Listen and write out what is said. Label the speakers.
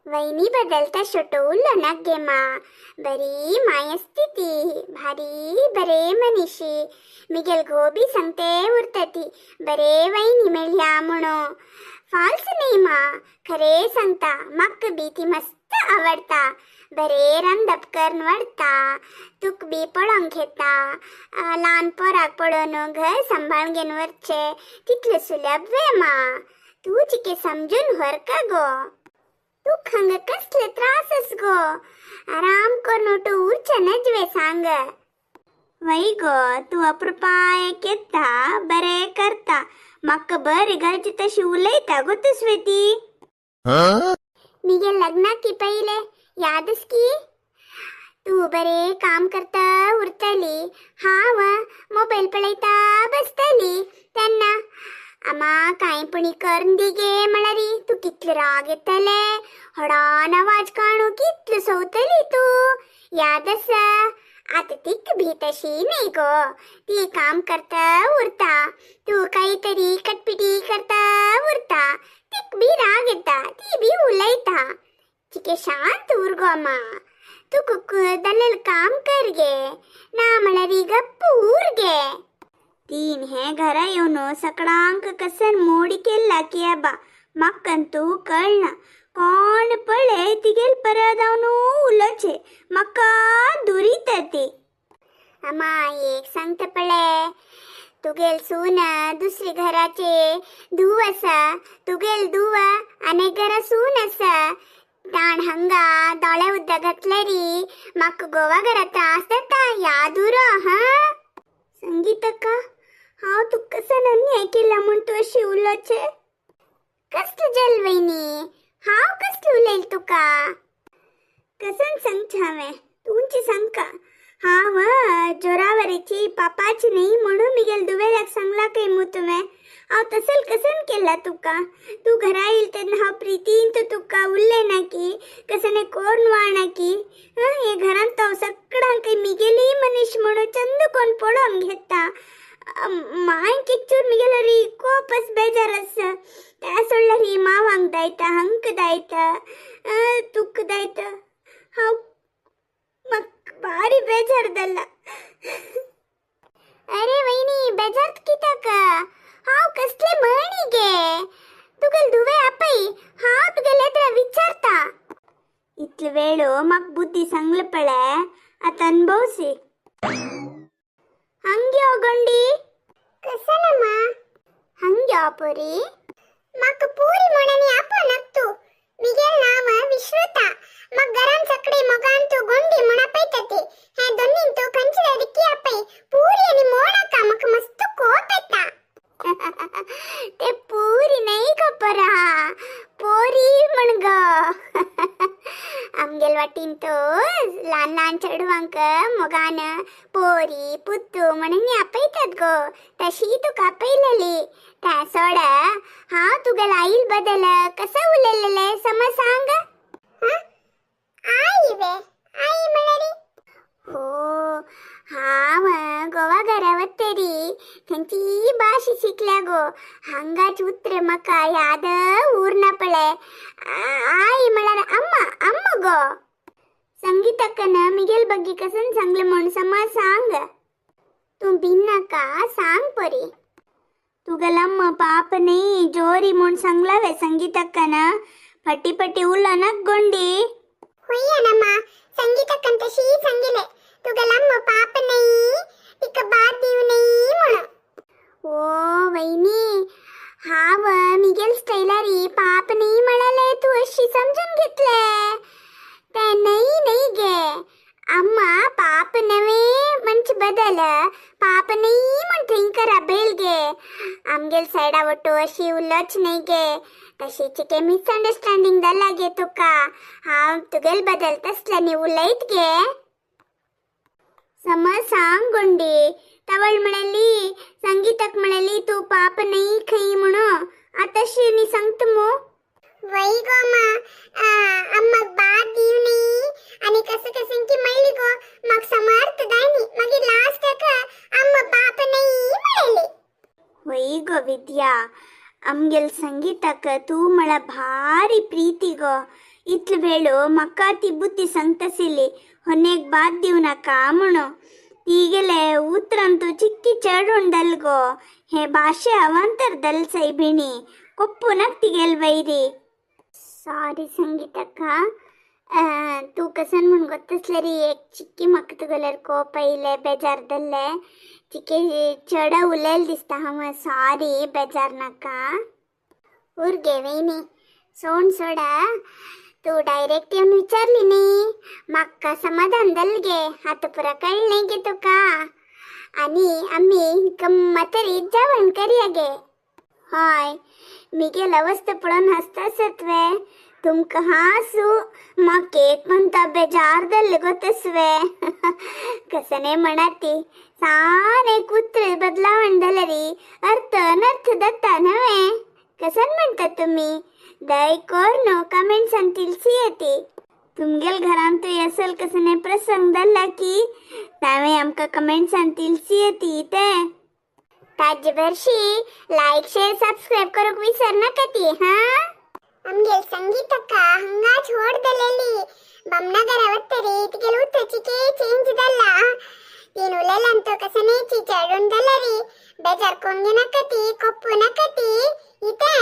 Speaker 1: वयनी बद्दल तशें उलोवं नाका गे मां. बरी मायस्ती ती, भारी बरे मनीशी. मिगेल घोव बी सांगते उरता ती बरे वयनी मेळ्ळ्या म्हणून. फाल्स न्ही मां, खरें सांगता. म्हाका बी ती मस्त आवडटा. बरें रांदप करून वाडटा, तुका बी पळोवंक घेता. ल्हान पोराक पळोवन घर सांबाळून घेवन व्हरचें तितलें सुलभ वे मां? तूं चिके समजून व्हरका गो. तुका हांगा कसले त्रास आस गो? आराम करून तूं उरचें नजवे सांग.
Speaker 2: वय गो, तूं अप्रुपाय केता, बरें करता. म्हाका बरें घालची तशी उलयता गो तूं स्वेती.
Speaker 1: मिगेल लग्नाक की पयले याद आस की तूं बरें काम करता उरतली, हांव मोबायल पळयता बसतली. तेन्ना आमा कांय पुणी करून दी गे म्हळ्यार तूं कितलो राग येतले, व्हडान आवाज काडून कितलो सोवतली तूं. याद आसा? आतां तिका बी तशी न्ही गो. ती काम करता उरता, तूं कांय तरी कटपिटी करता उरता, तिका बी राग येता, ती बी उलयता. चिके शांत उर गो मां. तुका जालेलें काम कर गे, ना म्हळ्यार गप्प उर गे.
Speaker 2: तीन हे घरा येवन सकडांक कसन मोडी केल्ला की आबा, म्हाका कळना. कोण पळय तिगेल परत जावन उलोवचें, म्हाका दुरीत ती.
Speaker 1: अम्मा एक सांगता पळय, तुगेल सून दुसरे घराचे धूव आसा, तुगेल धूव आनी घरा सून आसा. ताण हांगा दोळे उदक घातल्यारी म्हाका गोवा घरा त्रास जाता, याद उरो हां.
Speaker 2: संगीतक्का, हांव तुका कसन अन्याय केला म्हूण तूं अशी उलोवचें?
Speaker 1: कसलो जल वयनी, हांव कसलो उलयल तुका?
Speaker 2: कसन सांगचें हांवें, तुमची सांगका. हांव जोरावरीची पापाची न्ही म्हणून मिगेल दुवेल्याक सांगला काय मू तुवें? हांव तसल कसन केला तुका? तूं घरा येयल तेन्ना हांव प्रितीन तो तुका उल्लें ना की कसने कोरून वाळना की हे घरांत हांव सगळ्यांक मिगेली मनीस म्हणून चंद कोण पळोवन घेता. मांयक एक चूर मिगेलो री कोपस बेजार आसा. त्या सोडल्यार ही मावांक दायता, हांक दायता, तुका दायता. हांव म्हाका भारी बेजार जाला.
Speaker 1: अरे वयनी, बेजार कित्याक? हांव कसले म्हणी गे? तुगेल धुवे आपय, हांव तुगेले येद्रा विचारता.
Speaker 2: इतले वेळ म्हाका बुद्धी सांगले पळय, आतां अनुभवसी. हंगे यो गोंडी.
Speaker 1: कसनम्मा? हंगे यो पोरी. म्हाका पुरी म्हणून आपो तूं. मिगेल नांव विश्रुता. मग घरान सगळे मोगान तूं गोंडी म्हण आपयता ती. हे दोन्ही तूं खंयचे रिकी आपय, पुरी आनी मोणाका म्हाका मस्त कोप येता. ते पुरी नाही गो परा, पोरी म्हण गो. आमगेल वाटीन तो ल्हान ल्हान चेडवांक मोगान पोरी पुत्तू म्हणून आपयतात गो, तशी तुका आपयलेली. त्या सोड, हांव तुगेल आईल बदल कसं उलयलेलें समज सांग. आई वे, आई म्हळ्यार? हो, हांव गोवा घरा वतरी थंयची भाश शिकल्या गो. हांगाच उतर म्हाका याद उरना पळय. आई म्हळ्यार अम्मा, अम्मा गो.
Speaker 2: संगीतक्कन मिगेल ಬಗ್ಗೆ कसन सांगले म्हूण समज सांग.
Speaker 1: तूं भिन्नाका, सांग परी.
Speaker 2: तुगेल अम्मा पाप न्ही जोरी म्हूण सांगला वे संगीतक्कन? पट्टी पट्टी उलोवनाक गोंडी.
Speaker 1: होय्यानम्मा, संगीतक्कन तशी सांगिले, तुगेल अम्मा पाप न्ही, तिका बाद दिव न्ही म्हणून. ओ वहिनी, हांव मिगेल स्टायलारी पाप न्ही म्हळ्याले तूं अशी समजून घेतले. ते न्ही न्ही गे अम्मा, पाप नव्हे म्हणजे बदल पाप न्ही म्हण थंय करा बेल गे. आमगेल सायडा वट्टू अशी उलोच न्ही गे. तशी चिके मिसअंडरस्टँडींग जाला गे तुका. हांव तुगेल बदल तसल्यानी उलयत गे.
Speaker 2: समज सांग गोंडी. तवळ म्हळेली संगीतक म्हळेली तूं पाप न्ही खंय म्हणून, आतां न्ही सांगता मू.
Speaker 1: वय गो मा, अम्माक बाद दिव न्ही आनी कसं कसं की म्हणली गो, म्हाका समर्थ जायनी. मागीर लास्टाक अम्मा पाप न्ही म्हणली.
Speaker 2: वय गो विद्या, आमगेल संगीतक तूं म्हळ्यार भारी प्रीती गो. इतले वेळो म्हाका ती बुद्धी सांगताशिल्ली होनेक बाद दिवं नाका म्हणून. तिगेले उतरान तूं चिक्की चेडून दल गो, हे भाशे अवांतर दल सैबिणी कोप्पू नाक तिगेल वैरी.
Speaker 1: सॉरी संगीतक्का, तूं कसन म्हूण गोत्तसलेरी एक चिक्की म्हाका तुगेल्यार कोप आयले, बेजार जाल्ले, चिके चेडा उलयलें दिसता हांव, सॉरी बेजार नाका. उरगे वयनी सोण सोडा, तूं डायरेक्ट येवन विचारली न्ही, म्हाका समाधान जालें गे, आतां पुरा कळ्ळें गे तुका. आनी आमी गम्मत तरी जेवण करया गे.
Speaker 2: हय मिगेल अवस्था पळोवन हांसता आसत वे तुमकां, हांसू म्हाका एक म्हणटा बेजार जाल्ले गो तसवे. कसने म्हणा ती सान एक उतर बदलावण जाल्यार अर्थ अनर्थ जाता न्हय? कसन म्हणटा तुमी? दय कोर न्हू कमेंट्सान तिलसी येती. तुमगेल घरांतूय असल कसने प्रसंग जाल्ला की तावें आमकां कमेंट्सान तिलसी येती ते.
Speaker 1: ताजे भरशी लायक शेअर सबस्क्राईब करूंक विसर नाका ती. हां आमगेल संगीतक्का हंगाच होडदलेली बमनगरा वत्तरी तिगेल उतर चिके चेंज जाल्ला, तीन उलयलांतू कसनेची चेडून जाल्यारी बेजार कोण नाका ती, कोप्पू नाका ती इते.